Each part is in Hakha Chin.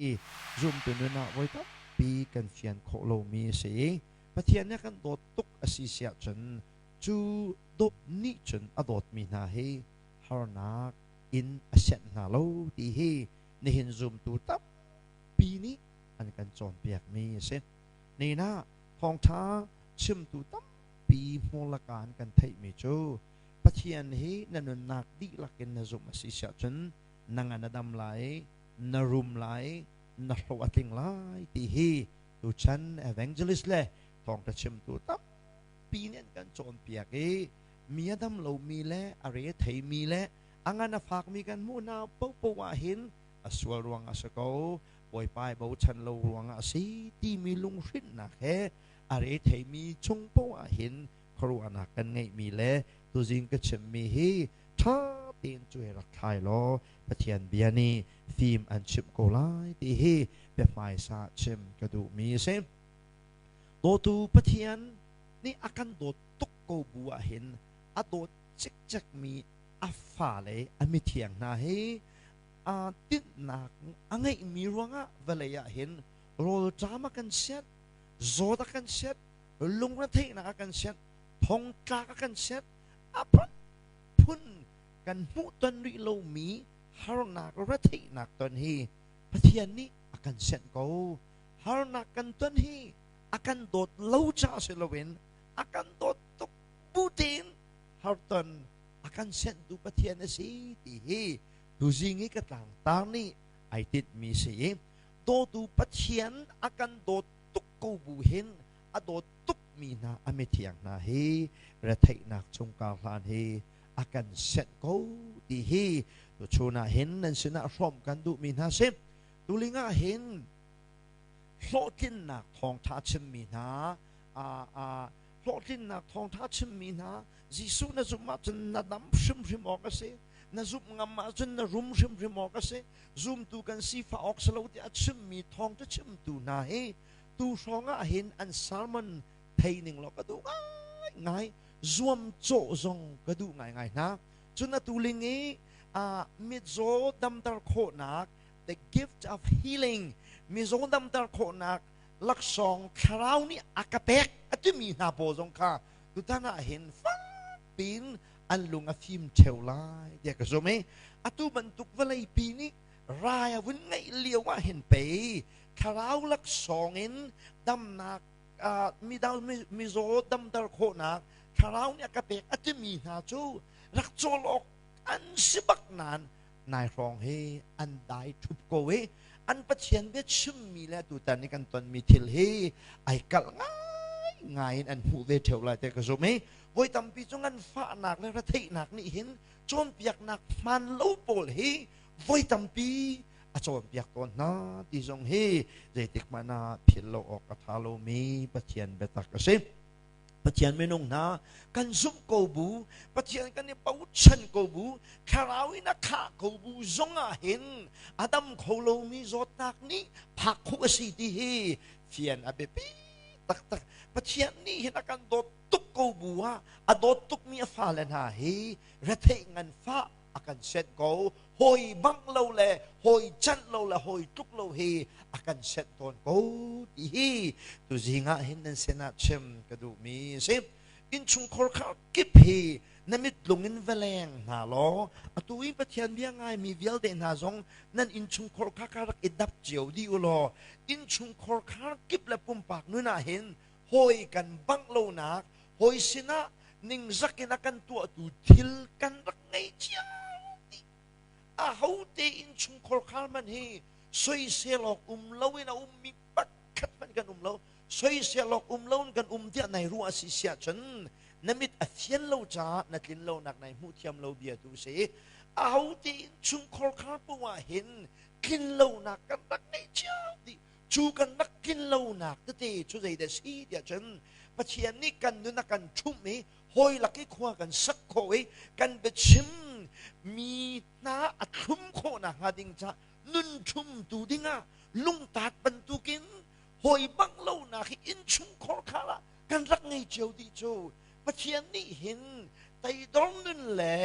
I zumtu nun ah voi tampi kan fian khawh lomi a si i Pathian nih a kan dawt tuk a si siah cun cu dawt nih cun a dawtmi hna hi harnak in a sianh hna lo ti hi nihin zumtu tampi nih an kan cawnpiakmi a si. Nihin ah thawngṭha chimtu tampi hmurlaka an kan theihmi cu Pathian hi na nunnak dihlak in na zumh a si siah cun na ngan a dam lai, na rum lai, na hlawh a tling lai ti hi tuchan evangelist le thawngṭha chimtu tampi nih an kan cawnpiak i mi a dam lomi le a re theimi le a ngan a fakmi kan hmuh hna paohpaoh ah hin a sual ruangah a si ko, Bawipa i bochan lo ruangah a si timi lunghrinhnak he a re theimi chung paoh ah hin khuaruahnak kan ngeihmi le tuzing ka chimmi hi ṭha tein cu hi rak thlai law Pathian bia nih fim an chimh ko lai ti hi biahmaisa chim ka duhmi a si. Dawtu Pathian nih a kan dawt tuk ko bu ah hin a dawt cikcekmi a fale a mithiang hna hi aa tinhnak a ngeihmi ruangah vawlei ah hin rawlṭam a kan sianh, zawt a kan sianh, lungretheihnak a kan sianh, thongtlak a kan sianh, a phunphun kan hmuhton rih lomi harnak retheihnak ton hi Pathian nih a kan senh ko. Harnak kan ton hi a kan dawt lo caah si loin a kan dawt tuk bu tein harton a kan senhtu Pathian a si ti hi tuzing i ka tlangtar nih ai tinhmi si i dawtu Pathian a kan dawt tuk ko bu hin a dawt tukmi hna a mithiang hna hi retheihnak chung kar hlan hi a kan senh ko ti hi tuchun ah hin nan sinah hrawmh kan duhmi hna si. Tuling ah hin hlawhtlinnak thawngtha chimmi hna, hlawhtlinnak thawngtha chimmi hna, Jesuh na zumh ahcun na dam hrimhrim awk a si, na zumh ngam ahcun na rum hrimhrim awk a si, zumtu kan sifa awk si lo tiah a chimmi thawngtha chimtu hna hi tu hrawng ah hin an sermon thei ning law ka duh ngai ngai, zuamcawh zong ka duh ngai ngai hna. Cun atu ling i mitzaw damter khawhnak, the gift of healing, mizaw damter khawhnak laksawng thlarau nih a ka pek a timi hna pawl zong kha tutan ah hin fak piin an lung a fim ṭheo lai tiah ka zumh i atu bantuk vawleipi nih rai a vun ngeih lio ah hin pei thlarau laksawng in damnak, mizaw damter khawhnak thlarau nih a ka pek a timi hna cu rak cawl awk an si bak nain nai hrawng hi an dai ṭhup ko i an Pathian bia chimmi le tutan i kan tonmi thil hi ai kalh ngai ngai in an hmuh ve ṭheo lai te ka zum i voi tampi cu nganfahnak le retheihnak nih hin cawnpiaknak hmaan lo pawl hi voi tampi a cawnpiak tawn hna ti zong hi zeitik hmanh ah philh lo awk a ṭha lomi Pathian biatak a si. Pathian minung hna kan zumh ko bu, Pathian kan i bochan ko bu, thlarau in a khah ko bu zong ah hin a dam kho lomi zawtnak nih phak khawh a si ti hi fian a biapi taktak. Pathian nih hin a kan dawt tuk ko bu ah a dawt tukmi a fale hna hi retheih nganfah a kan senh ko, hawi bangh lo le hawi canh lo le hawi tluk lo hi a kan senh tawn ko ti hi tuzing ah hin nan sinah chim ka duhmi a si. Innchungkhar kha kip hi na mit lung in va leng hna law atu i Pathian bia ngaimi vialte hna zong nan innchungkhar kha ka rak i dap cio dih u law innchungkhar khar kip le pumpak nun ah hin hawi kan bangh lonak, hawi sinah ningzak in a kan tuahtu thil kan rak ngei cio dih. Ahote innchungkhar khar man hi soisel awk um loin a ummi pakhat hmanh kan um lo. Soisel awk um loin kan um tiah nai ruah a si siah cun na mit a fian lo caah na tlin lonak nai hmuh thiam lo bia tu si. Ahote innchungkhar khar paoh ah hin tlin lonak kan rak ngei cio dih. Cu kan rak tlin lonak tete cu zeidah si tiah cun Pathian nih kan nun a kan ṭhumh i hawi lak i khua kan sak khawh i kan biachim mi hna a thlum khawh nakhnga ding caah nun ṭhumtu dingah lungtaat bantukin hawi bang lonak hi innchungkhar khar ah kan rak ngei cio dih cu. Pathian nih hin teidor nun le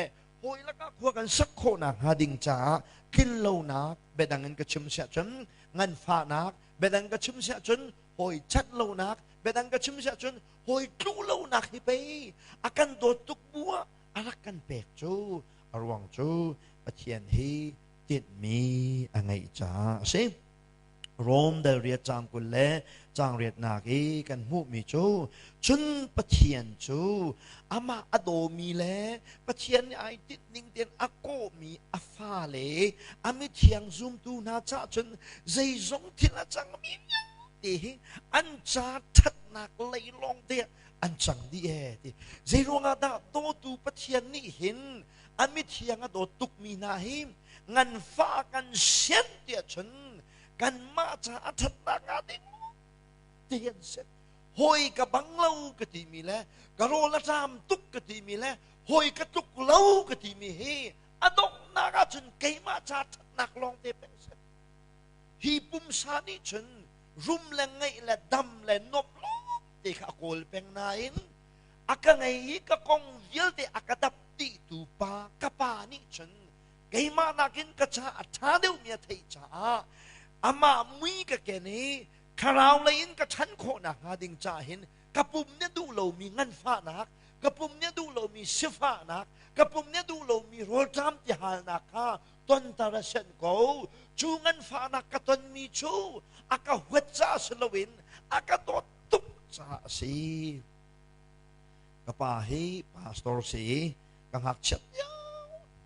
hawi lakah khua kan sak khawh nakhnga ding caah tlin lonak, biadang in ka chim siah cun. Nganfahnak, biadang ka chim siah cun hawi cat lonak, biadang ka chim siah cun hawi tluh lonak hi pei a kan dawt tuk bu ah a rak kan pek cu. A ruang cu Pathian hi tinhmi a ngeih caah a si. Rom dal riat caang 20 le caang riatnak i kan hmuhmi cu cun Pathian cu amah a dawmi le Pathian nih ai tinh ning tein a kawhmi a fale a mithiang zumtu hna caah cun zeizong thil a cangmi vialte hi an ca ṭhatnak lei lawng te an cang dih ee ti. Zeiruangah dah dawtu Pathian nih hin a mithiang a dawt tukmi hna hi nganfah kan sian tiah cun kanmah ca a ṭhatnak hnga ding ti an si. Hawi ka bang lo ka timi le ka rawl a ṭam tuk ka timi le hawi ka tluk lo ka timi hi a donghnak ahcun keimah ca ṭhatnak lawng te peng si. Hi pumsa nih cun rum le ngeih le dam le nuamh lawng te kha a kawl peng nain a ka ngei i ka kong vialte a ka dap dihtu pa ka pa nih cun keimah nakin ka ca a ṭha deuhmi a theih caah amah mui ka ken i thlarau lei in ka ṭhan khawh nakhnga ding caah hin ka pum nih a duh lomi nganfahnak, ka pum nih a duh lomi sifahnak, ka pum nih a duh lomi rawlṭam tihalnak kha tonter a sianh ko. Cu nganfahnak ka tonmi cu a ka huat caah si loin a ka dawt tuk caah a si. Ka pa hi pastor si i ka ngakchiat lio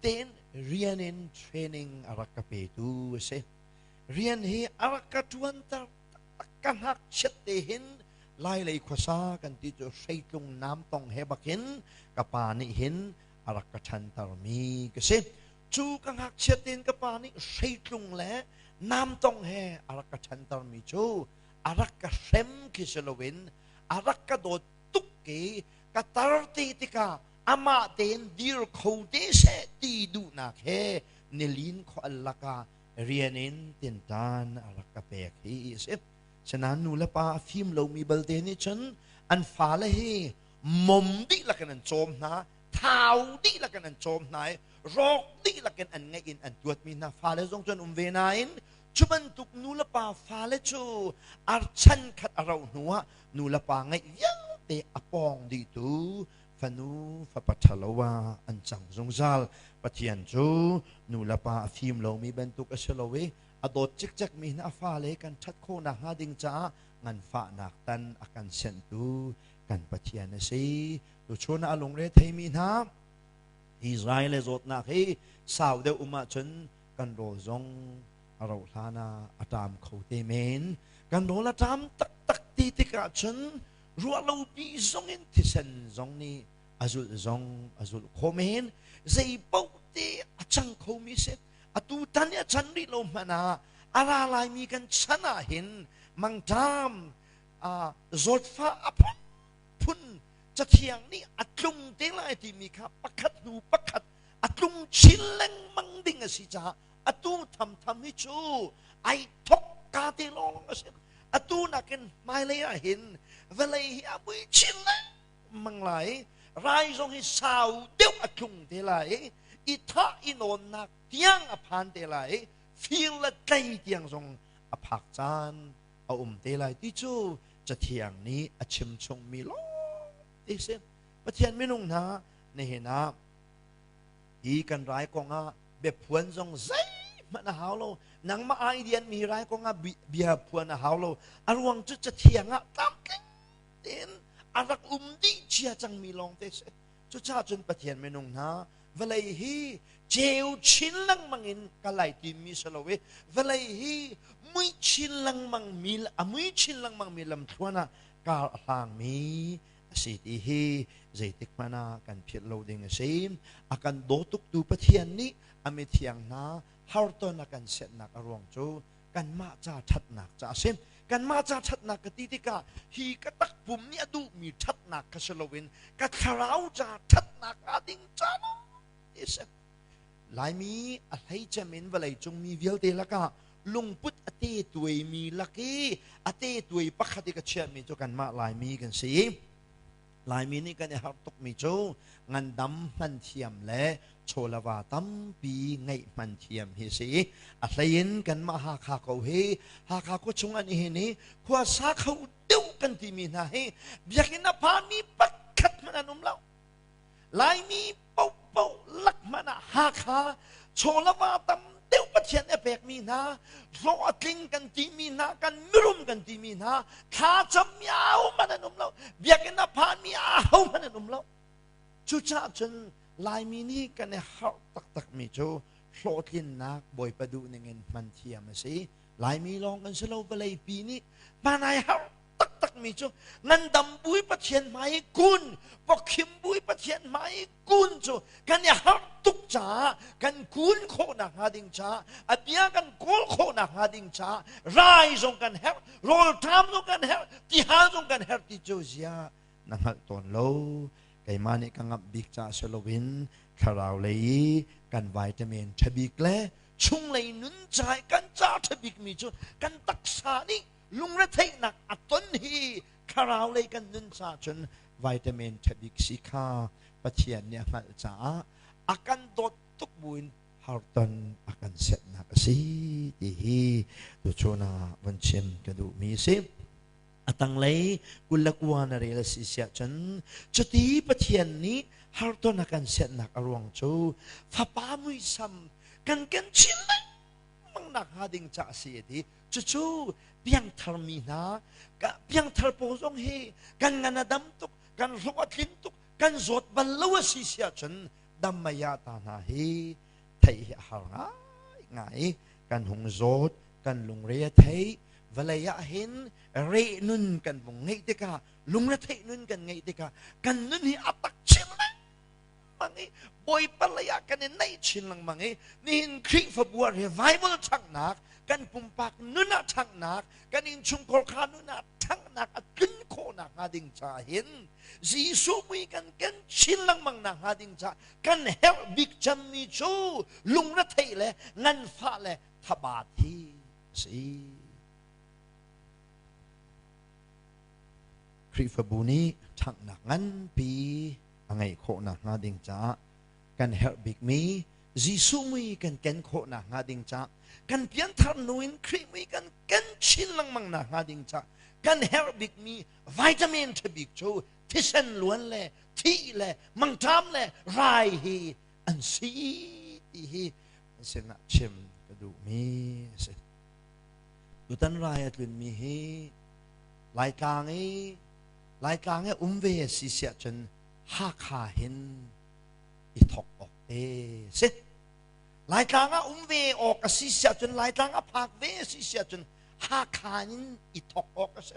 tein rian in training a rak ka petu a si. Rian hi a rak ka ṭuanter taktak. Ka ngakchiat te hin Lailei khuasa kan ti cu hreitlung namtong he bakin ka pa nih hin a rak ka ṭhantermi ka si. Cu ka ngakchiat tein ka pa nih hreitlung le namtong he a rak ka ṭhantermi cu a rak ka hrem khi si loin a rak ka dawt tuk i ka tar te tikah amah tein dir kho te seh ti duhnak he nilin khua al lakah rian in tinṭan a rak ka pek hi a si. Sinain nu le pa a fim lomi balte nih cun an fale hi mom dihlak in an cawm hna, thau dihlak in an cawm hna i rawk dihlak in an ngeih in an tuatmi hna fale zong cu an um ve nain cu bantuk nu le pa fale cu ar chan khat a rauh hnuah nu le pa ngeih vialte a pawng dihtu fanu fapa ṭhalo ah an cang zungzal. Pathian cu nu le pa a fim lomi bantuk a si lo i a dawt cikcekmi hna a fale kan ṭhat khawh nakhnga ding caah nganfahnak tan a kan senhtu kan Pathian a si. Tuchun ah a lungre theimi hna Israel le zawtnak hi sau deuh um ahcun kan rawl zong a rauh hlan ah a ṭam kho te men. Kan rawl a ṭam taktak ti tikah cun ruahlopi zong in thisen zong nih a zulh zong a zulh khawh men. Zei paoh te a cang khomi si. Atu tan i a can rih lo hmanh ah a ra laimi kan chan ah hin mangṭam zawtfah a phun Cathiang nih a tlung te lai timi kha pakhat hnu pakhat a tlung chin lengmang ding a si caah atu thamtham hi cu ai thok ka te lawng a si. Atu nakin hmailei ah hin vawlei hi a mui chin lengmang lai. Rai zong hi sau deuh a tlung te lai i thah i nawnnak tiang a phan te lai. Fir le tlei tiang zong a phak caan a um te lai ti cu Cathiang nih a chim chungmi lawng ti si. Pathian minung hna, nihin ah hi kan rai kong ah biaphuan zong zeihmanh a hau lo. Nangmah ai dianmi rai kong ah bia phuan a hau lo. A ruang cu Cathiang ah tlamtling tein a rak um dih cia cangmi lawng te si. Cucaah cun Pathian minung hna, vawlei hi ceu chin lengmang in ka lai timi si lo i vawlei hi mui chin lengmang mi a mui chin lengmang mi lamthluan ah kar a hlangmi a si ti hi zeitik hmanh ah kan philh lo ding a si. A kan daw tuktu Pathian nih a mithiang hna harton a kan sianhnak a ruang cu kanmah ca ṭhatnak ca a si. Kanmah ca ṭhatnak ka ti tikah hi ka takpum nih a duhmi ṭhatnak kha si loin ka thlarau ca ṭhatnak hnga ding ca ti a si. Laimi a hleicem in vawleicung mi vialte lakah lungput a te tuaimi lak i a te tuai pakhat i ka chiahmi cu kanmah Laimi kan si. Laimi nih kan i harh tukmi cu ngandam hman thiam le Chawlava tampi ngeih hman thiam hi si. A hlei in kanmah Hakha ko hi Hakha khua chung an hin i khua sa kho deuh kan timi hna hi biakinn a phami pakhat hmanh an um lo. Laimi paohpaoh lak hmanh ah Hakha chawlava tam deuh Pathian a pekmi hna, hlawh a tling kan timi hna, kan mirum kan timi hna, thlacammi ahohmanh an um lo, biakinn a phanmi ahohmanh an um lo. Cucaah cun Laimi nih kan i harh taktakmi cu hlawhtlinnak Bawipa duh ningin hman thiam a si. Laimi lawng kan si lo, vawleipi nih hman ai harh taktakmi cu ngandam bui Pathian hmai i kun, pawkhim bui Pathian hmai i kun cu kan i harh tuk caah kan kun khawhnak hnga ding caah a bia kan kawl khawhnak hnga ding caah rai zong kan herh, rawlṭam zong kan herh, tihal zong kan herh ti cu zia na hngalh tawn lo. Keimah nih ka ngamh bik caah si loin thlarau lei i kan vitamin ṭha bik le chunglei nun ca i kan ca ṭha bikmi cu kan taksa nih lungretheihnak a ton hi thlarau lei kan nun caah cun vitamin ṭha bik si kha Pathian nih a hngalh caah a kan dawt tuk buin harton a kan setnak a si ti hi tuchun ah vun chim ka duhmi a si. A tanglei 29 na rel a si siah cun cuti Pathian nih harton a kan setnak a ruang cu fapa muisam kan ken chin lengmang nak hnga ding ca a si a ti. Cucu piangthar mi hna piangthar pawl zong hi kan ngan a dam tuk, kan hlawh a tling tuk, kan zawt bal lo a si siah cun dammaya ta hna hi theih hi a har ngai ngai. Kan hung zawt, kan lungre a thei, vawlei ah hin reh nun kan vung ngeih tikah, lungretheih nun kan ngeih tikah kan nun hi a tak chin lengmang i Bawipa lei ah kan i naih chin lengmang i nihin Khrihfabu ah revival ṭhanghnak, kan pumpak nun ah ṭhanghnak, kan innchungkhar kha nun ah ṭhanghnak a tlun khawhnak hnga ding caah hin Jesuh mui kan ken chin lengmang nak hnga ding caah kan herh bik cemmi cu lungretheih le nganfah le thabat hi a si. Khrihfabu nih ṭhanghnak nganpi a ngeih khawh nakhnga ding caah kan herh bikmi Jesuh mui kan ken khawh nakhnga ding caah kan pianthar hnu in Khrih mui kan ken chin lengmang nakhnga ding caah kan herh bikmi vitamin ṭha bik cu thisen luan le thih le mangṭam le rai hi an si ti hi sinah chim ka duhmi a si. Tutan rai a tlunmi hi Laitlang i Laitlang i um ve a si siah cun Hakha hin i thawk awk te si. Laitlang ah um ve awk a si siah cun Laitlang a phak ve a si siah cun Hakha in i thawk awk a si.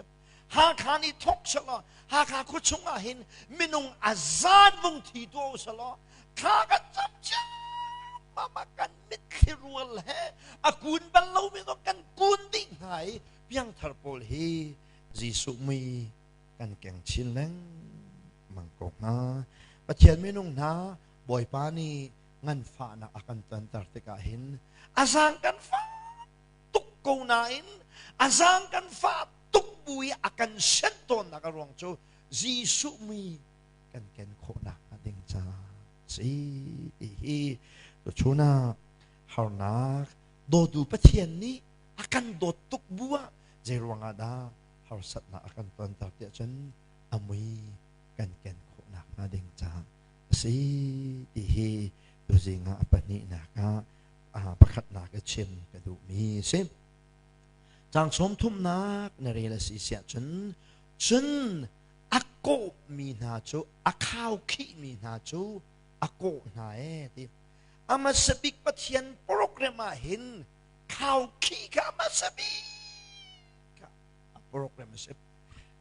Hakha nih thawk selaw Hakha khua chung ah hin minung a zan vung thi tuah u selaw thla kan cam ciammam kan mitthli rual he a kun bal lomi zong kan kun dih hna i piangthar pawl hi Jesuh mui kan keng chin lengmang ko hnga. Pathian minung hna Bawipa nih nganfahnak a kan tonter tikah hin a zaang kan fah tuk ko nain a zaang kan fah tuk bu i a kan senh tawnnak a ruang cu Jesuh mui kan ken khawhnak hnga ding caah si ti hi tuchun ah harnak dawtu Pathian nih a kan dawt tuk bu ah zei ruangah dah harsatnak a kan tonter tiah cun a mui kan ken khawhnak hnga ding caah a si ti hi tuzing ah a pahnihnak ah pakhatnak i chim ka duhmi a si. Caang sawmthumnak na rel a si siah cun cun a kawhmi hna cu a khaukhihmi hna cu a kawh hna ee ti. A hmasa bik Pathian program ah hin khaukhih kha a hmasa bik a program a si.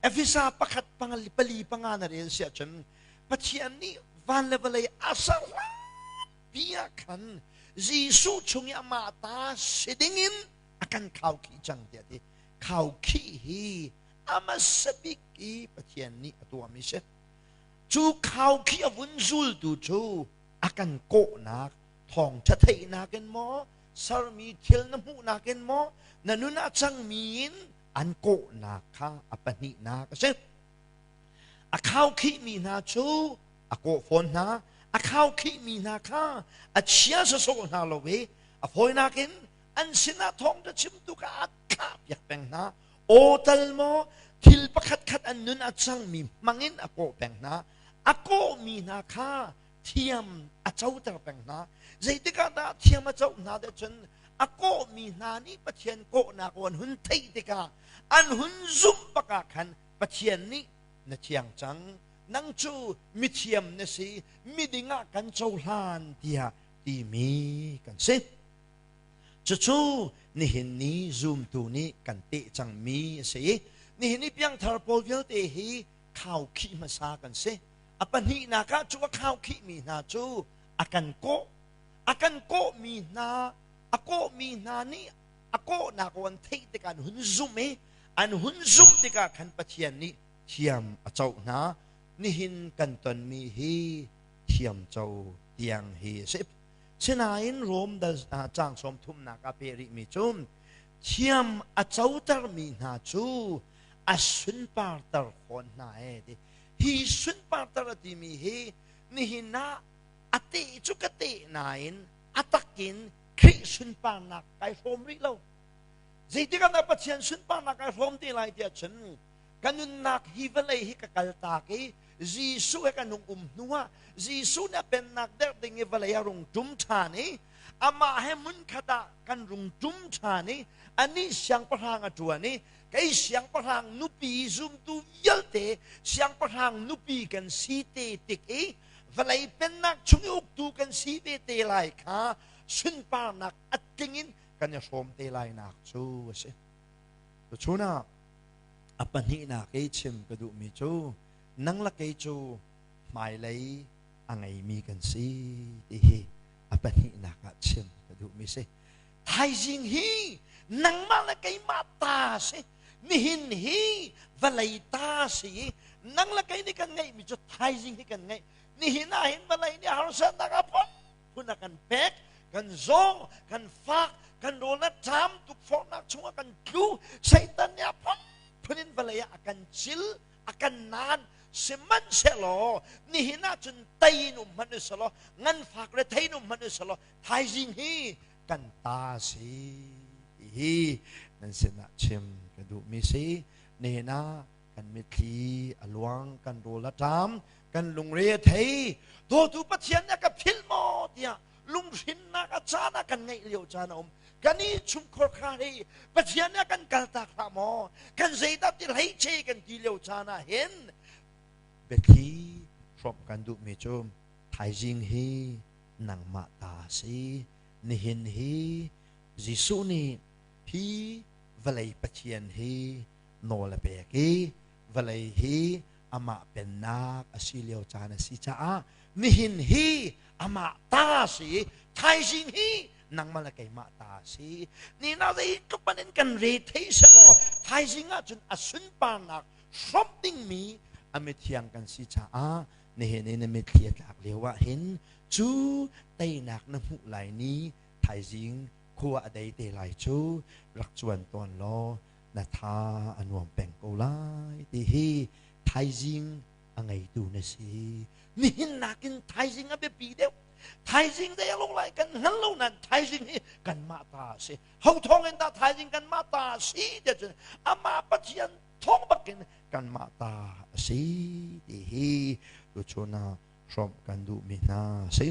Efesa pakhat pangali pali panga na rel siah cun Pathian nih van le vawlei a ser pi ah khan Jesuh chung i amah ta si dingin a kan khaukhih cang tiah ti. Khaukhih hi a hmasa bik i Pathian nih a tuahmi si. Cu khaukhih a vun zultu cu a kan kawhnak thawngṭha theihnak in maw sermi thil na hmuhnak in maw na nun ah cangmi in an kawhnak kha a pahnihnak a si. A khaukhihmi hna cu a kawh fawn hna. A khaukhihmi hna kha a chia sawsawh hna lo i a fawinak in an sinah thawngṭha chimtu kha a thlahpiak peng hna. Aw tal maw thil pakhatkhat an nun a cangmi hmangin a kawh peng hna. A kawhmi hna kha thiam a coter peng hna. Zeitik ah dah thiam a co hna deh cun a kawhmi hna nih Pathian kawhnak aw an hun theih tikah an hun zumh bak ah khan Pathian nih na thiang cang, nang cu mithiam na si, miding ah kan cohlan tiah timi kan si. Cucu nihin ni zumtu nih kan teh cangmi a si i nihin ni piangthar pawl vialte hi khaukhih hmasa kan si. A pahnihnak ah cu a khaukhihmi hna cu a kan kawh. A kan kawhmi hna, a kawhmi hna nih a kawhnak aw an theih tikah an hun zumh i an hun zumh tikah khan Pathian nih thiam a coh hna. Nihin kan tonmi hi thiam co tiang hi a si. Sinain Rom dal caang sawm thumnak ah peh rihmi cu thiam a cotermi hna cu a sunparter fawn hna e ti. Hi sunparter a timi hi nihin ah a teh cu ka teh nain a takin Khrih sunparnak kai hrawm rih lo. Zeitik ah Pathian sunparnak kai hrawm te lai tiah cun ka nunnak hi vawlei hi ka kaltak i Jesuh he kan hung um hnu ah Jesuh nih a pennak derh ding i vawlei a rung ṭum ṭhan i amah he hmunkhat ah kan rung ṭum ṭhan i anih siangpahrang a ṭuan i kei siangpahrang nupi zumtu vialte siangpahrang nupi kan si te tik i vawlei pennak chung i uktu kan si ve te lai kha sunparnak a tling in kan i hrawm te lainak cu a si. Tuchun ah a pahnihnak i chim ka duhmi cu nang le kei cu hmailei a ngeimi kan si ti hi a pahnihnak ah chim ka duhmi si. Thaizing hi nangmah le keimah ta si. Nihin hi vawlei ta si i nang le kei nih kan ngeihmi cu thaizing hi kan ngeih. Nihin ah hin vawlei nih harsatnak a phunphun a kan pek. Kan zaw, kan fak, kan rawl a ṭam, tukforhnak chungah kan tlu. Satan nih a phunphun in vawlei ah a kan cil, a kan naan. Sihmanhsehlaw nihin ah cun tei in um hmanh usalaw, nganfak le thei in um hmanh usalaw, thaizing hi kan ta si ti hi nan sinah chim ka duhmi si. Nihin ah kan mitthli a luang, kan rawl a ṭam, kan lungre a thei. Dawtu Pathian nih a ka philh maw tiah lunghrinnak a caan ah kan ngeih lio caan a um. Kan i chungkhar kha hi Pathian nih a kan kaltak hlah maw? Kan zeidah ti hleice kan ti lio caan ah hin biathli hrawmh kan duhmi cu thaizing hi nangmah ta si. Nihin hi Jesuh nih hi vawlei Pathian hi nawl a pek i vawlei hi amah pennak a si lio caan a si caah nihin hi amah ta si i thaizing hi nangmah le keimah ta a si. Ni na zeitluk in kan re thei selaw thaizing ah cun a sunparnak hrawmh dingmi a mithiang kan si caah nihin i na mitthli a tlak lio ah hin cu teinak na hmuh lai ni thaizing khua a dei te lai cu rak cuan tawn law na tha a nuam peng ko lai ti hi thaizing a ngeitu na si. Nihin nakin thaizing a biapi deuh. Thaizing zei a lo lai kan hngal lo nain thaizing hi kanmah ta a si. Ho thawng in dah thaizing kanmah ta a si tiah cun amah Pathian thawng bakin kanmah ta a si ti hi tuchun ah hrawmh kan duhmi hna a si.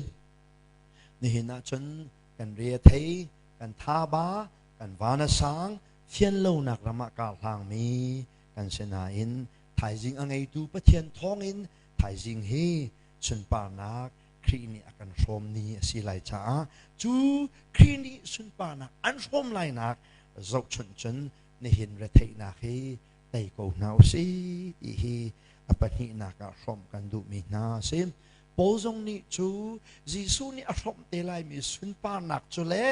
Nihin ah cun kan re a thei, kan thaba, kan van a sang, fianlonak ram ah kar hlangmi kan si nain thaizing a ngeitu Pathian thawngin thaizing hi sunparnak Khrih nih a kan hrawm ni a si lai caah cu Khrih nih sunparnak an hrawm lainak zohchunh cun nihin retheihnak hi tei ko hna usih ti hi a pahnihnak ah hrawmh kan duhmi hna a si. Paul zong nih cu Jesuh nih a hrawmh te laimi sunparnak cu le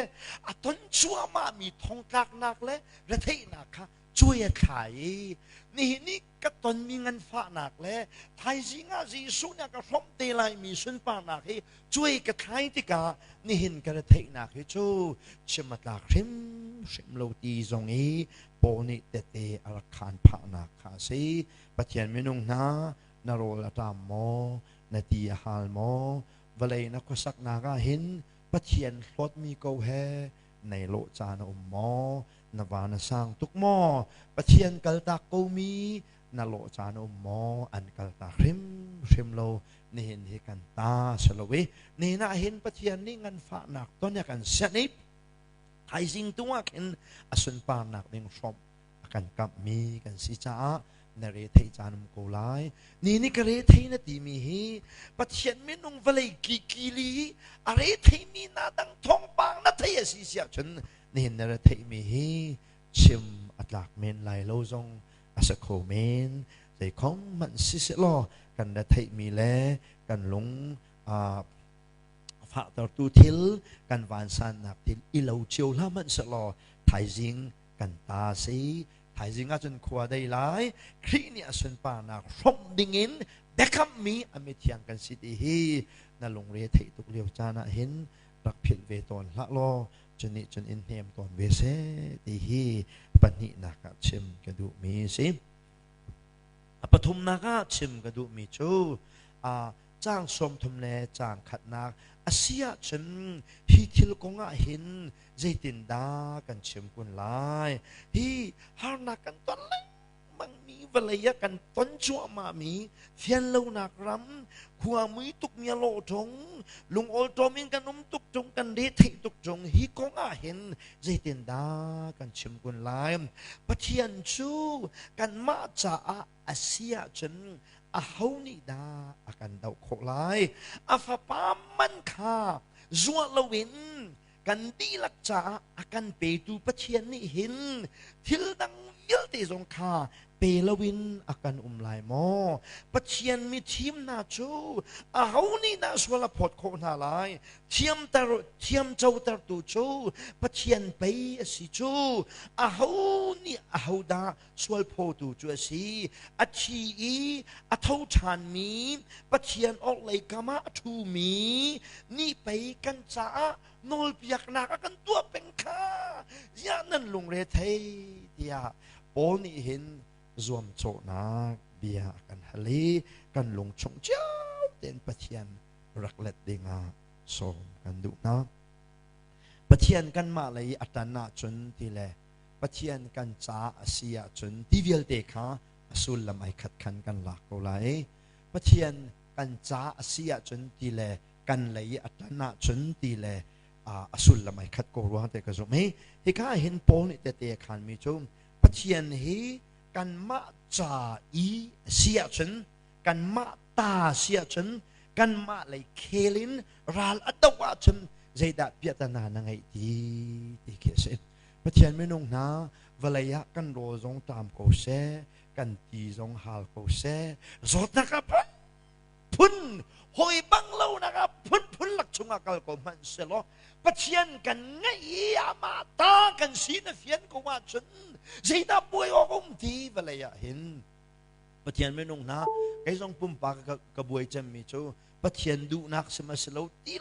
a ton cuahmahmi thongtlaknak le retheihnak kha cuai a thlai i nihin i ka tonmi nganfahnak le thaizing ah Jesuh nih a ka hrawmh te laimi sunparnak hi cuai ka thlai tikah nihin ka retheihnak hi cu chim a tlak hrimhrim lo ti zong i Paul nih tete a rak khaan phahnak kha a si. Pathian minung hna na rawl a ṭam maw? Na ti a hal maw? Vawlei na khuasaknak ah hin Pathian hlawtmi ko he nei lawh caan a um maw? Na va na sang tuk maw? Pathian kaltak komi na lawh caan a um maw? An kaltak hrimhrim lo. Nihin hi kan ta si lo i nihin ah hin Pathian nih nganfahnak ton a kan sianh i thaizing tu ah khin a sunparnak ding hrawmh a kan kamhmi kan si caah na re thei caan um ko lai. Ni ni ka re thei na timi hi Pathian minung vawlei kikili a re theimi na dang thawngpang na thei a si siah cun nihin na re theimi hi chim a tlak men lai lo zong a si kho men. Zei khong hmanh si selaw kan re theihmi le kan lung fahtertu thil kan vansannak thil i lo cio hlah hmanh selaw thaizing kan ta si. Thaizing ah cun khua dei lai. Khrih nih a sunparnak hrawmh dingin biakammi a mithiang kan si ti hi na lungre theih tuk lio caan ah hin rak philh ve tawn hlah law cu nih cun in hnem tawn ve seh ti hi pahnihnak ah chim ka duhmi si. A pathumnak ah chim ka duhmi cu caang 30 le caang khatnak a si ahcun hi thil kong ah hin zeitindah kan chim kun lai? Hi harnak kan ton lengmangmi vawlei ah kan ton cuahmahmi fianlonak ram, khua mui tukmi a lawh ṭung, lungawlṭawm in kan um tuk ṭung, kan retheih tuk ṭung, hi kong ah hin zeitindah kan chim kun lai? Pathian cu kanmah caah a si ahcun aho nih dah a kan doh khawh lai? A fapa man kha zuah loin kan dihlak caah a kan petu Pathian nih hin thil dang vialte zong kha pe loin a kan um lai maw? Pathian mithim hna cu aho nih dah sual a phawt khawh hna lai? Thiamter thiamcotertu cu Pathian pei a si cu. Aho nih aho dah sualphawtu cu a si? A thi i a tho ṭhanmi Pathian orhlei kam ah a ṭhumi nih pei kan caah nawlpiaknak a kan tuah peng kha ziah nan lungre thei tiah Paul nih hin zuamcawhnak bia a kan hal i kan lungchung cio tein Pathian rak let dingah sawm kan duh hna. Pathian kanmah lei a ṭan ahcun ti le Pathian kan ca a si ahcun ti vialte kha a sullam ai khat khan kan lak ko lai. Pathian kan ca a si ahcun ti le kan lei i a ṭan ahcun ti le a sullam ai khat ko ruang te ka zumh. Hi hika ah hin Paul nih tete a khanmi cu Pathian hi kanmah ca i a si ahcun, kanmah ta a si ahcun, kanmah lei khel in ral a doh ahcun zeidah piahtana na ngeih ti ti khi a si. Pathian minung hna, vawlei ah kan rawl zong ṭam ko seh, kan ti zong hal ko seh, zawtnak ah phun hawi bang lonak ah phunphun lak chungah kal ko hmanh selaw Pathian kan ngeih i amah ta kan si na fian ko ahcun zeidah buai awk um ti vawlei ah hin Pathian minung hna, kei zong pumpak ka buai cemmi cu Pathian duhnak si ma si lo ti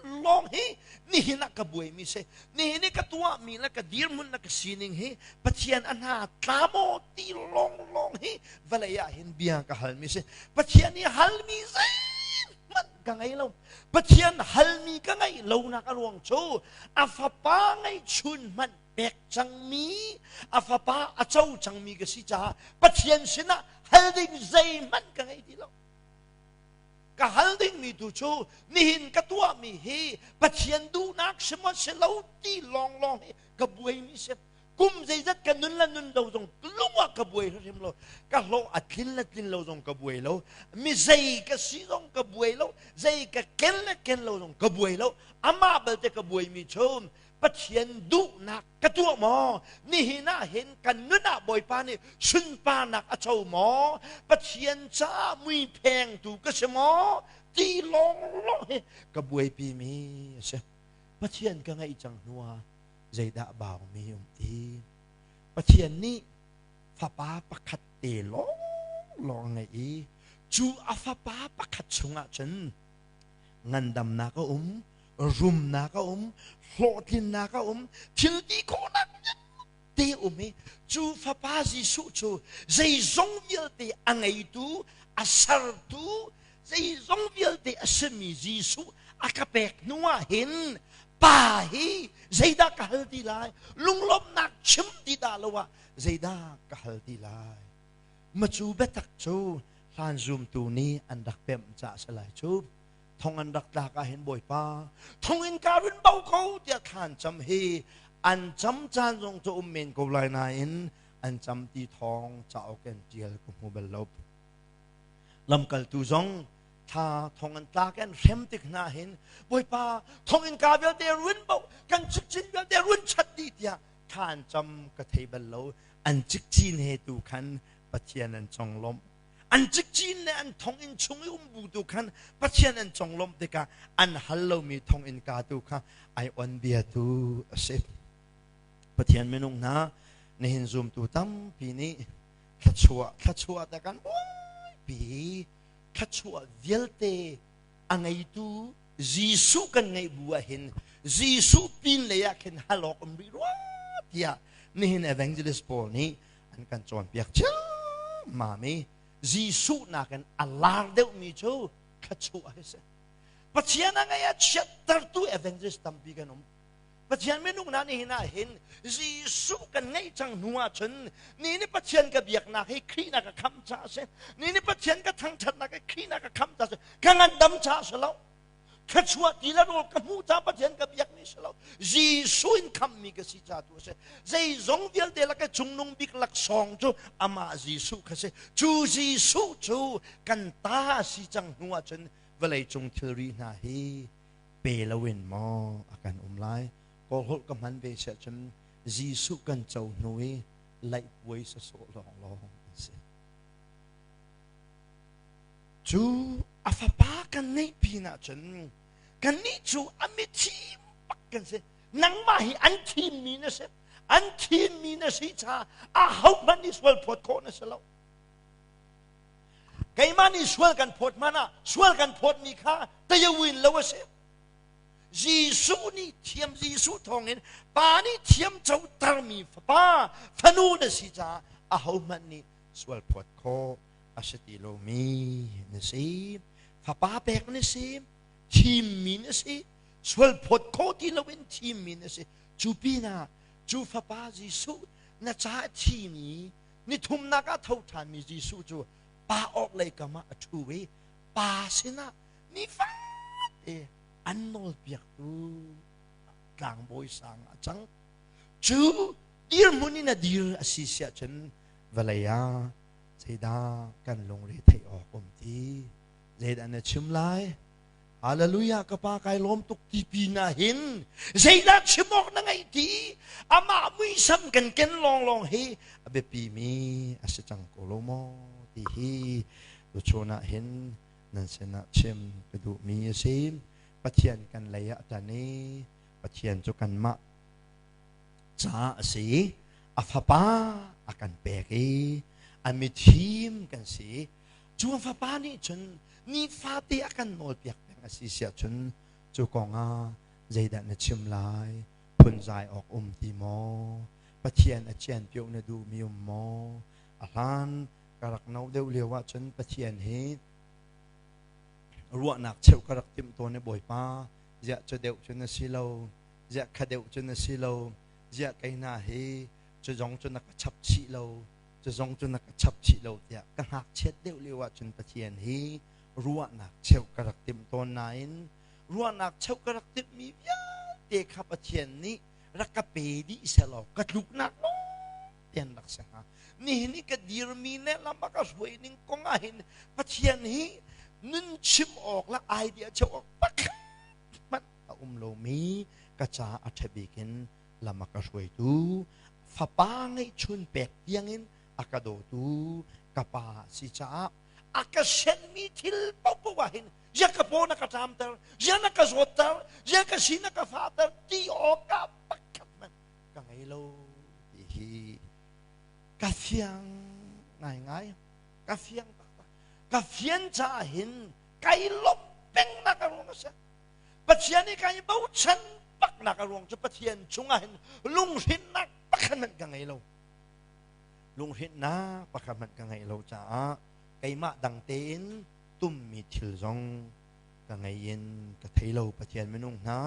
lawng hi nihin ah ka buaimi si. Nihin i ka tuahmi le ka dirhmun le ka sining hi Pathian a hna tla maw ti lawnglawng hi vawlei ah hin bia ka halmi si. Pathian i halmi zeihmanh ka ngei lo. Pathian halmi ka ngeih lonak a ruang cu a fapa ngeihchun hmanh pek cangmi, a fapa a co cangmi ka si caah Pathian sinah hal ding zeihmanh ka ngei ti lo. Ka hal dingmi tu cu nihin ka tuahmi hi Pathian duhnak si maw si lo ti lawnglawng hi ka buaimi si. Kum zeizat ka nun le nun lo zong lung ah ka buai hrim lo. Ka hlawh a tlin le tlin lo zong ka buai lo. Mi zei ka si zong ka buai lo. Zei ka ken le ken lo zong ka buai lo. Amah belte ka buaimi cu Pathian duhnak ka tuah maw? Nihin ah hin kan nun ah Bawipa nih sunparnak a co maw? Pathian caah mui phengtu ka si maw? Ti lawnglawng hi ka buaipi mi a si. Pathian ka ngeih cang hnu ah zeidah baumi um ti? Pathian nih fapa pakhat te lawnglawng ngeih i cu a fapa pakhat chungah cun ngandamnak a um, rumnak a um, hlawhtlinnak a um, thil ti khawhnak te um i cu fapa Jesuh cu zeizong vialte a ngeitu, a sertu, Zeizong vialte a simi Jesuh a ka pek hnu ah hin pa hi zeidah ka hal ti lai? Lunglawmhnak chim ti dah lo ah zeidah ka hal ti lai? Macu biatak cu hlan zumtu nih an rak pemh ca a si lai cu. Thong an rak tlak ah hin Bawipa thong in ka run bo ko tiah thlan cam hi an cam caan zong cu um men ko lai nain an cam ti thawng cauk in tial ka hmu bal lo. Lamkaltu zong thla thong an tlak an hrem tik hna hin Bawipa thong in ka vialte run bo kan cikcin vialte run chat dih tiah thla an cam ka thei bal lo. An cikcin he tu khan Pathian an conglawmh. An cikcin le an thonginn chung i um bu tu khan Pathian an conglawmh tikah an hal lomi thonginn ka tu kha ai on bia tu a si. Pathian minung hna nihin zumtu tampi nih thluachuah thluachuah te kan buaipi. Thluachuah vialte a ngeitu Jesuh kan ngeih bu ah hin Jesuh pin lei ah khin hal awk um rih rua tiah nihin evangelist pawl nih an kan cawnpiak ciammam i Jesuh nakin a lar deuhmi cu thluachuah hi si. Pathian a ngei a chiattertu evangelist tampi kan um. Pathian minung hna nih hin ah hin Jesuh kan ngeih cang hnu ah cun ni nih Pathian ka biaknak hi Khrih na ka khamh caah a si. Ni nih Pathian ka thangṭhatnak hi Khrih na ka khamh caah a si. Ka ngandam caah a si lo. Thluachuah ti le rawl ka hmuh ca Pathian ka biakmi si lo. Jesuh in khamhmi ka si ca tu a si. Zeizong vialte lak i cungnung bik laksawng cu amah Jesuh kha si. Cu Jesuh cu kan ta a si cang hnu ahcun vawlei cung thilri hna hi pe loin maw a kan um lai. Kawlholh ka hman ve siah cun Jesuh kan co hnu i laihpuai sasawh lawnglawng an si. Cu a fapa kan ngeih pin ahcun kannih cu a mithim bak kan si. Nangmah hi an thimmi na si. An thimmi na si caah ahohmanh nih sual phawt khawh na si lo. Keimah nih sual kan phawt hmanh ah sual kan phawtmi kha tayawin lo a si. Jesuh nih thiam Jesuh thawngin Pa nih thiam cotermi fapa fanu na si caah ahohmanh nih sual phawt khawh a si ti lomi na si. Fapa pek na si, thimmi na si, sual phawt khawh ti loin thimmi na si. Cu pinah cu fapa Jesuh na caah thimi nithumnak ah tho ṭhanmi Jesuh cu pa awk lei kam ah a ṭhu i pa sinah nifate an nawlpiaktu tlangbawi sang a cang. Cu dirhmun in a dir a si siah cun vawlei ah zeidah kan lungre theih awk um ti? Zeidah na chim lai? Hallelujah ka pa kai lawm tuk ti pin ah hin zeidah chim awk na ngeih ti? Amah muisam kan ken lawnglawng hi a biapi mi a si cang ko lo maw ti hi tuchun ah hin nan sinah chim ka duhmi a si. Pathian kan lei ah tan i Pathian cu kanmah caah a si. A fapa a kan pek i a mithim kan si. Cu a fapa nih cun nifate a kan nawlpiak peng a si siah cun cu kong ah zeidah na chim lai? Phunzai awk um ti maw? Pathian a cianpioh na duhmi um maw? A hlan ka rak no deuh lio ah cun Pathian hi ruahnak cheuh ka rak timh tawn i Bawipa ziah cu deuh cu na si lo, ziah kha deuh cu na si lo, ziah kei hna hi cu zong cu na ka chap chih lo, cu zong cu na ka chap chih lo tiah ka ngakchiat deuh lio ahcun Pathian hi ruahnak cheuh ka rak timh tawn nain ruahnak cheuh ka rak timhmi vialte kha Pathian nih rak ka pe dih sehlaw ka tluknak maw tian rak si hnga. Nihin i ka dirmi le lam a ka hruai ning kong ah hin Pathian hi nun chim awk le idea cheuh awk pakhat hmanh a um lomi ka ca a ṭha bik in lam a ka hruaitu fapa ngeihchun pek tiangin a ka dawtu ka pa si caah a ka senmi thil paohpaoh ah hin zia ka paw na ka ṭamter, zia na ka zawtter, zia ka si na ka fahter ti awkah pakhat hmanh ka ngei lo ti hi ka fiang ngaingai, ka fiang taktak. Ka fian caah hin kai lawmh pengnak a ruang a si. Pathian i kai bochan baknak a ruang cu Pathian chungah hin lunghrinnak pakhat hmanh ka ngei lo. Lunghrinnak pakhat hmanh ka ngeih lo caah keimah dang tein tummi thil zong ka ngei in ka thei lo. Pathian minung hna,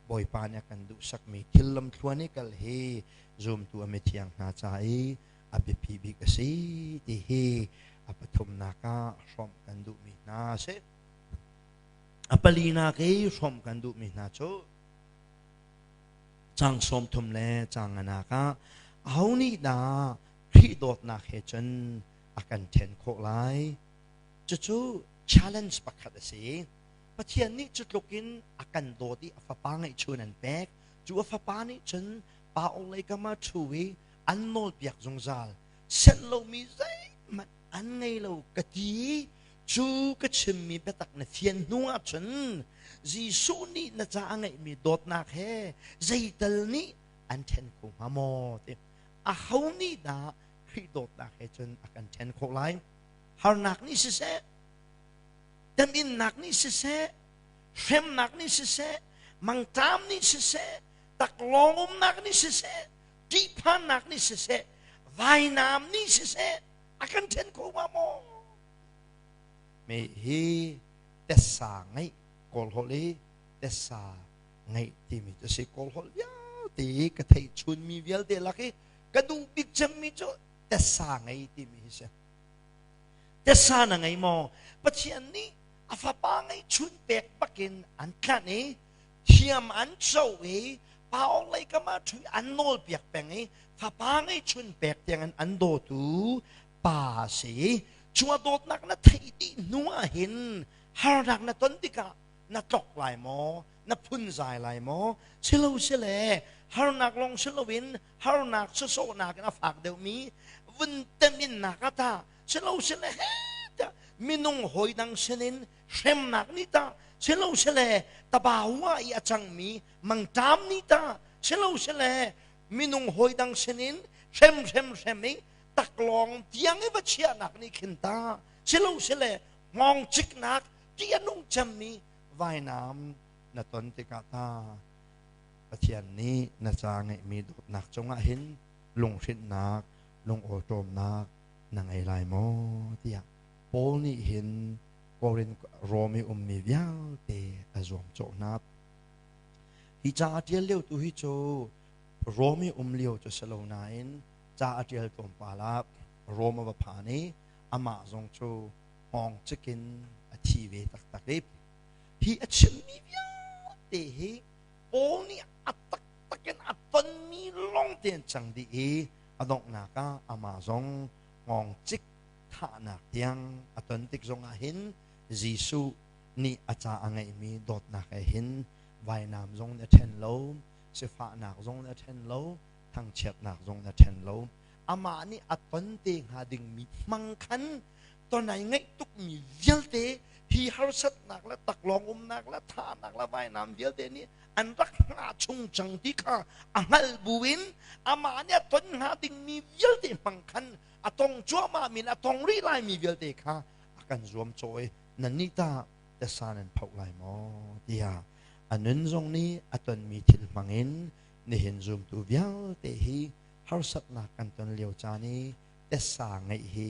Bawipa nih a kan duhsakmi thil lamthluan i kal hi zumtu a mithiang hna ca i a biapi bik a si ti hi a pathumnak ah hrawmh kan duhmi hna a si. A palinak i hrawmh kan duhmi hna cu cang 30 le cang nganak ah aho nih dah Khrih dawtnak he cun a kan ṭhen khawh lai? Cucu challenge pakhat a si. Pathian nih cu tluk in a kan dawt i a fapa ngeihchun an pek. Cu a fapa nih cun pa lei kam ah ṭhu i an nawlpiak zungzal. Senh lomi zeihmanh an ngei lo ka ti. Cu ka chimmi biatak na fian hnu ahcun Jesuh nih na ca a ngeihmi dawtnak he zeital nih an ṭhen kho hnga maw ti. Aho nih dah Khrih dawtnak he cun a kan ṭhen khawh lai? Harnak nih siseh, teminnak nih siseh, hremnak nih siseh, mangṭam nih siseh, taklawng umnak nih siseh, ṭihphannak nih siseh, vainam nih siseh, a kan ṭhen kho hnga maw? Me hi tessa ngeih Kawl holh i tessa ngeih timi cu si. Kawl holh vialte i ka theih chunmi vialte lak i ka duh bik cemmi cu tessa ngei timi hi si. Tessa na ngei maw? Pathian nih a fapa ngeihchun pek bakin an tlanh i thiam an co i paong lei kam ah ṭhu an nawl piak peng i fapa ngeihchun pek tiangin an dawtu pa a si. Cu a dawtnak na theih dih hnu ah hin harnak na ton tikah na tlok lai maw? Na phunzai lai maw? Silo sile harnak lawng si loin harnak sawsawhnak in a fak deuhmi vun teminnak ah tah silo sile he tiah minung hawi dang sinin hremnak nih tah silo sile tabawa i a cangmi mangṭam nih tah silo sile minung hawi dang sinin hrem hrem hrem i taklawng tiang i va chiahnak nih khin ta silo sile hngawng ciknak ti a nung cemmi vainam na ton tikah ta Pathian nih na ca ngeihmi dawtnak cungah hin lunghrinhnak, lungawṭawmnak na ngei lai maw tiah Paul nih hin Korin Rom i ummi vialte a zuamcawh hna. Hi ca a ṭial lio tu hi cu Rom i um lio cu si lo nain ca a ṭial tlawmpal ah Rom a va phan i amah zong cu hngawng cik in a thi ve taktak i hi a chimmi vialte hi Paul nih a taktak in a tonmi lawng te an cang dih i a donghnak ah amah zong hngawngcik thahnak tiang a ton tik zongah hin Jesuh nih a ca a ngeihmi dawtnak he hin vainam zong nih a ṭhen lo, sifahnak zong nih a ṭhen lo, thangchiatnak zong nih a ṭhen lo. Amah nih a ton te hnga dingmi hmang khan ton ai ngaih tukmi vialte hi harsatnak le taklawng umnak le thahnak le vainam vialte nih an rak hngah chung cang ti kha a hngalh buin amah nih a ton hnga dingmi vialte hmang khan a tong cuahmah mi le a tong rih laimi vialte kha a kan zuamcawh i nannih tah tasa nan phoh lai maw tiah a nun zong nih a tonmi thil hmangin nihin zumtu vialte hi harsatnak kan ton lio caan i tessa ngeih hi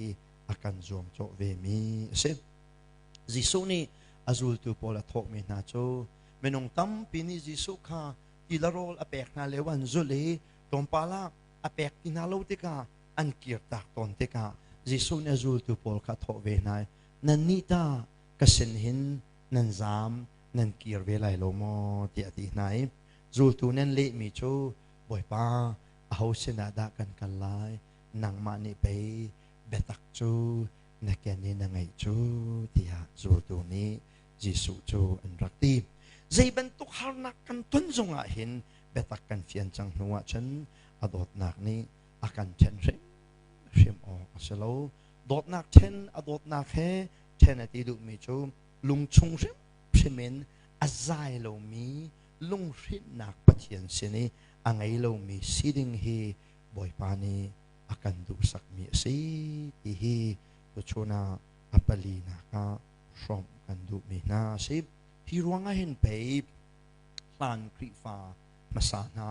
a kan zuamcawh vemi a si. Jesuh nih a zultu pawl a thawhmi hna cu minung tampi nih Jesuh kha ti le rawl a pek hna lio an zulh i tlawmpal ah a pek ti hna lo tikah an kirtak tawn tikah Jesuh nih a zultu pawl kha a thawh ve hna i nannih ta ka sin hin nan zaam nan kir ve lai lo maw tiah a ti hna i zultu nan lehmi cu Bawipa aho sinah dah kan kal lai nangmah nih pei biatak cu na ken i na ngeih cu tiah zultu nih Jesuh cu an rak ti. Zei bantuk harnak kan ton zongah hin biatak kan fian cang hnu ahcun a dawtnak nih a kan ṭhen hrimhrim awk a si lo. Dawtnak ṭhen a dawtnak he ṭhen a ti duhmi cu lungchung hrimhrim in a zai lomi lunghrinhnak Pathian sin i a ngei lomi si ding hi Bawipa nih a kan duhsakmi a si ti hi tuchun ah a palinak ah hrawmh kan duhmi hna a si. Hi ruangah hin pei hlan Khrihfa hmasa hna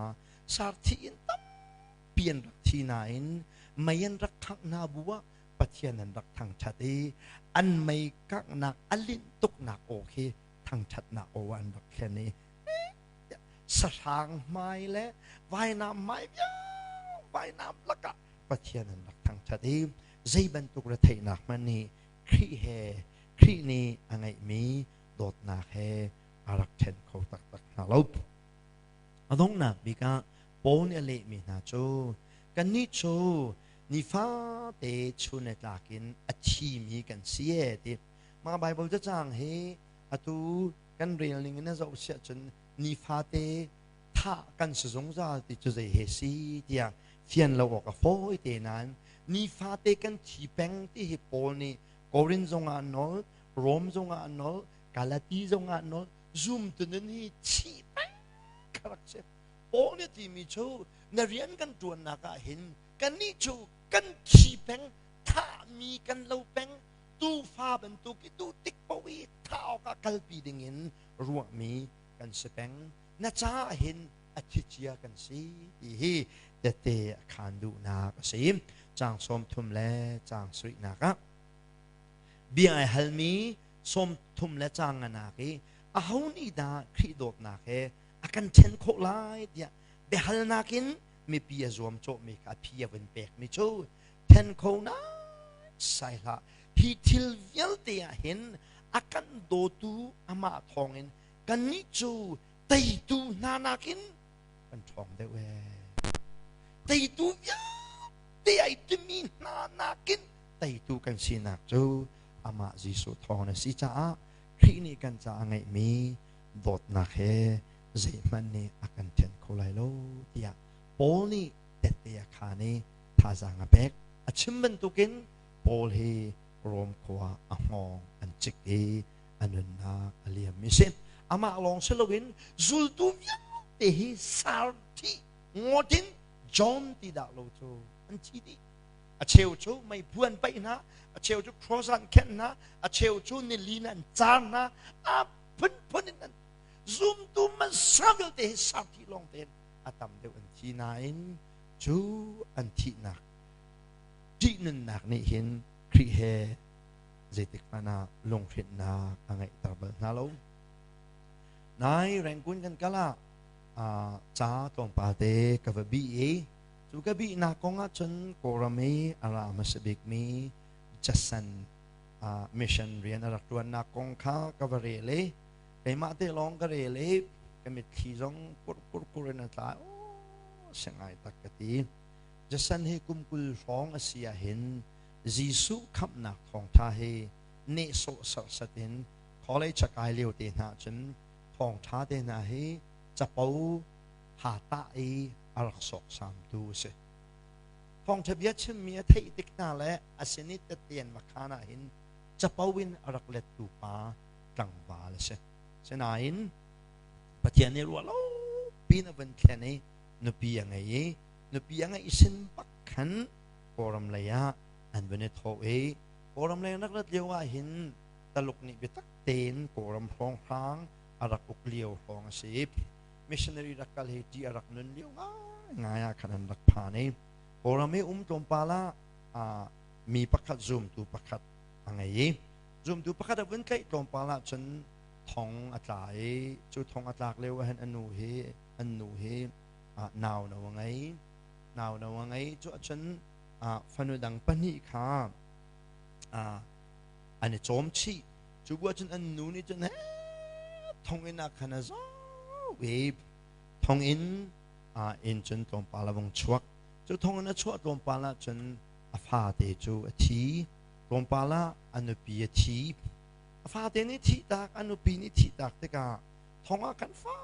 sarthi in tampi an rak thi nain mei an rak khangh hna bu ah. Pathian an rak thangṭhat i an mei kanghnak a linh tuknak aw khi thangṭhatnak aw an rak thlen i sahrang hmai le vainam hmai vainam lakah Pathian an rak thangṭhat i zei bantuk retheihnak hmanh nih Khrih he Khrih nih a ngeihmi dawtnak he a rak ṭhen kho taktak hna lo. A donghnak bik ah Paul nih a lehmi hna cu kannih cu nifate chun le tlak in a thimi kan si e ti. Mah Baibal cacang hi atu kan rel ning in a zoh siah cun nifate thah kan si zungzal ti cu zei he si tiah fian lo awk a fawi te nain nifate kan thi peng ti hi Paul nih Korin zongah a nawl, Rom zongah a nawl, Galati zongah a nawl, zumtu nun hi thi peng kha rak si. Paul nih timi cu na rian kan ṭuannak ah hin kannih cu kan thi peng, thahmi kan lo peng, tuufa bantuk i duh tik paoh i thah awkah kalpi dingin ruahmi kan si peng. Na caah hin a thicia kan si ti hi tete a khaan duhnak a si. Caang 30 le caang sarihnak ah bia ai halmi 30 le caang nganak i aho nih dah Khrih dawtnak he a kan ṭhen khawh lai tiah biahalnak in mipi a zuamcawhmi kha a phi a vun pekmi cu ṭhen kho naisai hlah. Hi thil vialte ah hin a kan dawtu amah thawngin kannih cu teitu hna nakin kan ṭhawng deuh ee. Teitu vialte ai timi hna nakin teitu kan sinak cu amah Jesuh thawng a si caah Khrih nih kan caah a ngeihmi dawtnak he zeihmanh nih a kan ṭhen kho lai lo tiah Paul nih tette a khaan i thazaang a pek. A chim bantukin Paul hi Rom khua a hngawng an cik i a nunnak a liam mi si. Amah lawng si loin zultu vialte hi sarthi ngawt in John ti dah lo cu an thi dih. A cheu cu meiphu an paih hna, a cheu cu cross an khenh hna, a cheu cu nilin an car hna, a phunphun in an zumtu hmasa vialte hi sarthi lawng tein a tam deuh an thi nain cu an thihnak ṭihnunnak nih hin Khrih he zeitik hmanh ah lunghrinhnak a ngeihter bal hna lo. Nai Rangoon kan kal ah ca tlawmpal te ka va bih i cu ka bihnak kong ah cun Kawlram i a ra hmasa bikmi Jason mission rian a rak ṭuannak kong kha ka va rel i keimah te lawng ka rel i ka mitthli zong kur kur kur in a tla. Aw si ngai tak ka ti. Jason hi kum 20 hrawng a si ahhin Jesuh khamhnak thawngṭha hi nehsawh serhsat in college a kai lio te hna cun thawngṭha te hna hi capo ha tah i a rak sawksamtu a si. Thawngṭha bia chimmi a theih tik hna le a sin i tette an va khaan ahhin capo in a rak lettu pa tlangval a si. Sinain Pathian nih ruah lo piin a vun thlen i nupi a ngei i nupi a ngeih sin bak khan Kawlram lei ah an vun i thawh i Kawlram lei an rak rat lio ah hin Taluk nih biatak tein Kawlram hrawnghrang a rak uk lio hrawng a si. Missionary rak kal hi ṭih a rak nun lio ngaingai ah khan an rak phan i Kawlram i um tlawmpal ah mi pakhat zumtu pakhat a ngei i zumtu pakhat a vun tlaih tlawmpal ah cun thong a tla i cu thong a tlak lio ah hin a nu hi an nu hi nau no a ngei. Nau no a ngei. Cu ahcun fanu dang pahnih kha an i cawm chih. Cu bu ahcun an nu nih cun thonginn ah khan a zaw i thonginn in cun tlawmpal a vung chuak. Cu thonginn a chuah tlawmpal ah cun a fate cu a thi. Tlawmpal ah a nupi a thi. A fate nih thihtak, a nupi nih thihtak tikah thong ah khan fak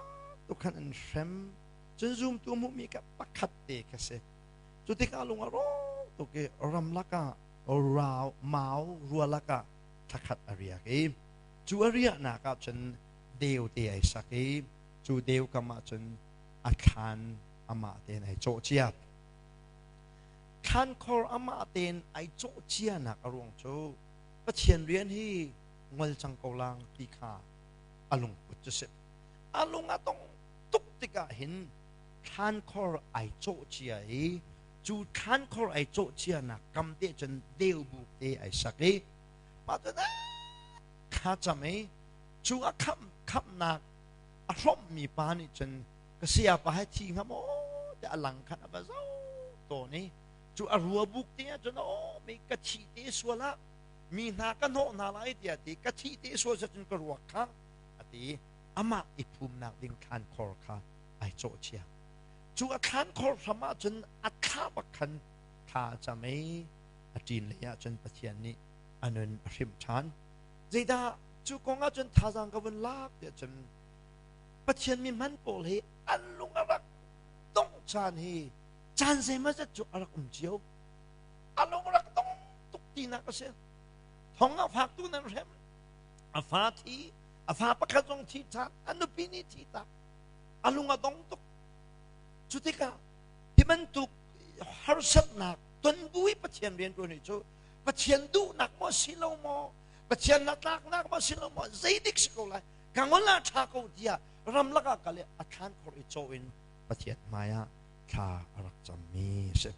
tuk khan an hrem. Cun zumtu hmuhmi kha pakhat te kha si. Cu tikah lung a rawk tuk i ramlak ah rau mau rualak ah thlakhat a riak i cu a riahnak ah cun deu te ai sak i cu deu kam ah cun a thlan amah tein ai cawh cia. Thlankhor amah tein ai cawh cianak a ruang cu Pathian rian hi ngol cang ko lang ti kha a lungput cu si. A lung a dong tuk tikah hin thlankhor ai cawh cia i Cu thlankhor ai cawh cianak kam te cun deu buk te ai sak i mah cu thla cam i cu a khamh khamhnak a hrawmhmi pa nih cun ka sayapa he thi hnga maw tiah a lang khan a va zoh tawn i cu a rua buk te ah cun aw mi ka thi te sual ah mi hna ka hnawh hna lai tiah ti ka thi te sual cun ka ruak kha a ti. Amah i phumnak ding thlankhor kha ai cawh cia. Cu a thlankhor hram ah cun a thla bak khan thla a cam i a ṭin lei ah cun Pathian nih a nun a hrimh ṭhan. Zeidah cu kong ah cun thazaang ka vun lak tiah cun, Pathian mi hman pawl hi an lung a rak dongh caan hi caan zeimawzat cu a rak um cio. A lung rak dong tuk tinak a si. Thong a faktu nan hrem, a fa thi, a fa pakhat zong thi ṭhan, a nupi nih thi tak, a lung a dong tuk. Cu tikah hi bantuk harsatnak ton bu i Pathian rian ṭuan hi cu Pathian duhnak maw si lo maw, Pathian na tlaknak maw si lo maw, zeidik si ko lai, ka ngol ah ṭha ko tiah ramlak ah kal i a thlan khor i caw in Pathian hmai ah thla a rak cammi a si.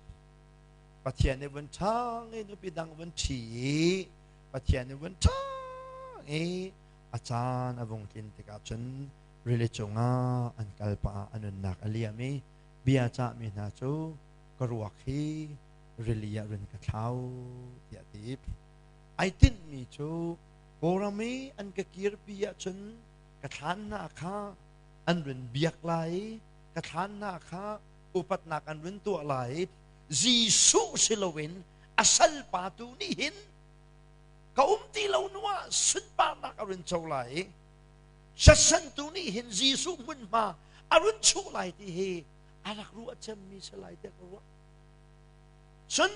Pathian nih vun ṭhang i nupi dang vun ṭhi i Pathian nih vun ṭhang i a caan a vung tlin tikah cun rili cungah an kal pah ah a nunnak a liam i bia cahmi hna cu ka ruak hi rili ah run ka thlau tiah a ti. Ai tinhmi cu Kawlram i an ka kirpi ahcun ka thlan hna kha an run biak lai i ka thlan hna kha upatnak an run tuah lai i Jesuh si loin a salpa tu nih hin ka um ti lo hnu ah sunparnak a run co lai i sasantu nih hin Jesuh hmunhma a run chuh lai ti hi a rak ruah cemmi si lai tiah ka ruah. Cun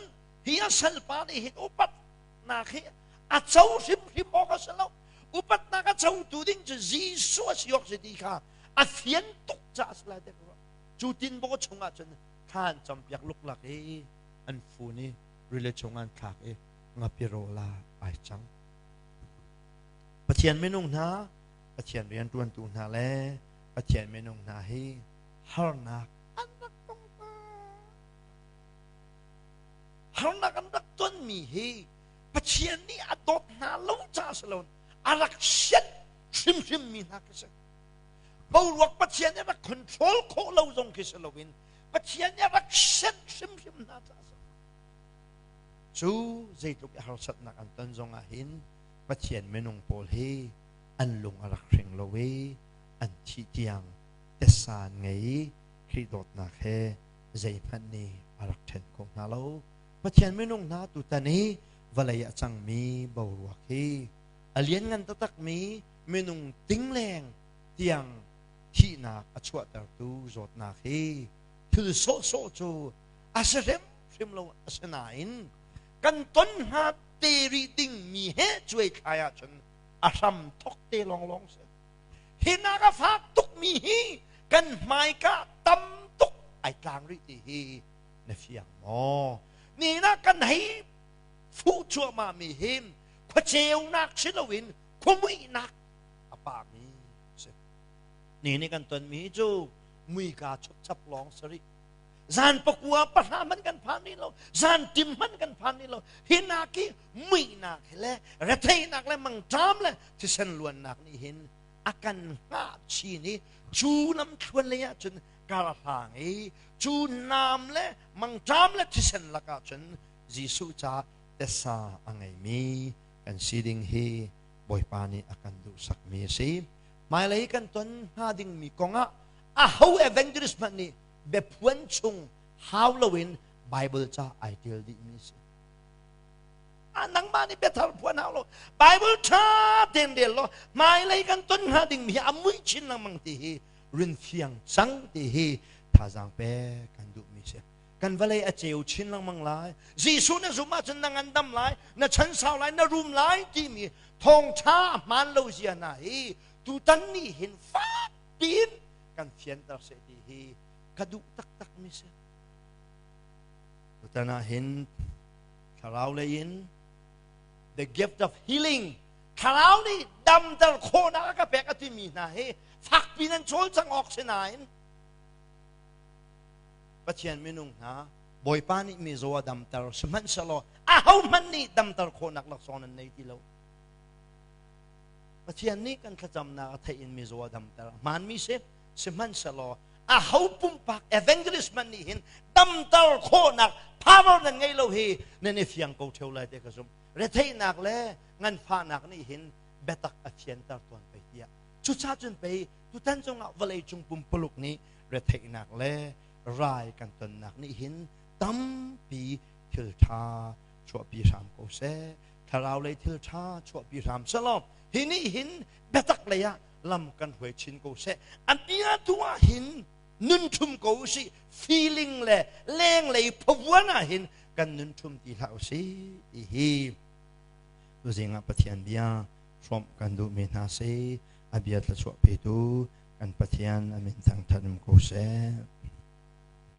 hi a salpa nih hin upatnak hi a co hrimhrim awk a si lo. Upatnak a cotu ding cu Jesuh a si awk si ti kha a fian tuk caah a si lai tiah ka ruah. Cu tinbaw chungah cun thla an campiak luklak i an fun i rili chung an thlak i ngapi rawl ah ai cang. Pathian minung hna, Pathian rianṭuantu hna le Pathian minung hna hi harnak an rak tong. Harnak an rak tonmi hi Pathian nih a dawt hna lo caah si loin a rak sianh hrimhrimmi hna khi si. Boruak Pathian nih a rak control khawh lo zong khi si loin Pathian nih a rak sianh hrimhrim hna caah si. Cu zeitluk i harsatnak an ton zong ah hin Pathian minung pawl hi an lung a rak hring lo i an thih tiang tessa an ngei i Khrih dawtnak he zeihmanh nih a rak ṭhen kho hna lo. Pathian minung hna, tutan i vawlei a cangmi boruak hi a lianngan taktakmi minung tingleng tiang thihnak a chuahtertu zawtnak hi thil sawhsawh cu a si hrimhrim lo. Asinain kan ton hnga te rih dingmi he cuai thlai ahcun a hram thok te lawnglawng si. Hi nak a fak tukmi hi kan hmaika tam tuk ai tlang rih ti hi na fiang maw? Ni na kan hei fuh cuahmah mi hin khuaceunak si loin khuamuihnak a pami si. Ni nih kan tonmi cu muika chupchap lawng si rih. Zan 9 pahra hmanh kan phan rih lo, zan tim hmanh kan phan rih lo. Hi nak hi muihnak le retheihnak le mangṭam le thisen luannak nih hin a kan hngah chin i cu lamthluan lei ah cun kar hlang i cu nam le mangṭam le thisen lakah cun Jesuh ca tessa a ngeimi kan si ding hi Bawipa nih a kan duhsakmi a si. Hmailei kan ton hnga dingmi kongah aho evangelist hmanh nih biaphuan chung hau loin Bible ca ai ṭial dihmi a si. Nangmah nih biathar phuan hau lo. Bible ṭha tein rel law hmailei kan ton hnga dingmi hi a mui chin lengmang ti hi rin fiang cang ti hi thazaang pek kan duhmi si. Kan vawlei a ceu chin lengmang lai. Jesuh na zumh ahcun na ngandam lai, na chan sau lai, na rum lai timi thawngṭha a hmaan lo zia hna hi tutan ni hin fak piin kan fianter seh ti hi ka duh taktak mi si. Tutan ah hin thlarau lei in the gift of healing, thlarau nih damter khawhnak a ka pek a timi hna hi fakpi nan cawlcang awk si nain Pathian minung hna. Bawipa nih mizaw a damter sihmanhsehlaw ahohmanh nih damter khawhnak laksawng nan nei ti lo. Pathian nih kan thlacamnak a theih in mizaw a damter. Hmaanmi si sihmanhsehlaw aho pumpak evangelist hmanh nih hin damter khawhnak power nan ngei lo hi nan i fiang ko theo lai te ka zumh. Retheihnak le nganfahnak nih hin biatak a fianter tawn pei tiah. Cucaah cun pei tutan cungah vawlei cung pumpuluk nih retheihnak le rai kan tonnak nih hin tampi thil ṭha chuahpi hram ko seh. Thlarau lei thil ṭha chuahpi hram selaw hi nih hin biatak lei ah lam kan hruai chin ko seh. A bia tu ah hin nun ṭhum ko usih. Feeling le lenglei phavuan ah hin kan nun ṭhum ti hlah usih ti hi tuzing ah Pathian bia hrawmh kan duhmi hna si. A bia thluachuah petu kan Pathian a min thangṭhat um ko seh.